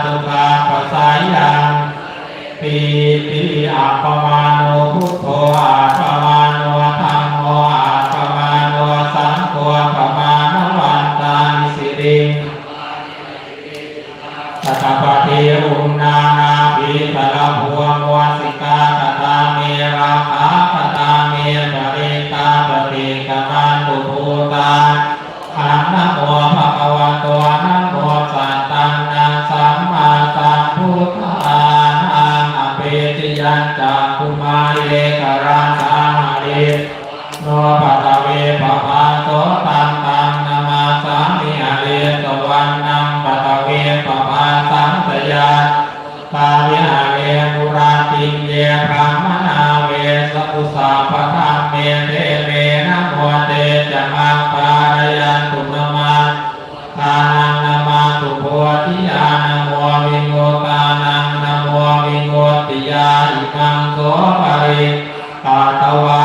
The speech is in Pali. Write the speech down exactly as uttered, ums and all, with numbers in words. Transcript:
Sukhappasāyaṃ pīti. Appamāṇo buddho, appamāṇo dhammo, appamāṇo saṅgho, pamāṇavantāni siriṃ satapadī uṇṇānābhī sarabū mūsikā. Katā me rakkhā, katā me parittā, paṭikkamantu bhūtānaṃ. Namo bhagavato, namo sattannaṃ sammāsambuddhānaṃ. Apetiyañcakkhumā ekarājā harissando paṭhavippabhāso, taṃ taṃ namassāmi harissavaṇṇaṃ paṭhavippabhāsaṃ. Tayajja guttā viharemu rattiṃ, ye brāhmaṇā vesabhū sabbadhamme, te me namo te ca maṃ pālayantu. Namatthu buddhānaṃ, namatthu bodhiyā, namo vimucchānaṃ, namo vimuttiyā. Imaṃ so parittaṃ katvā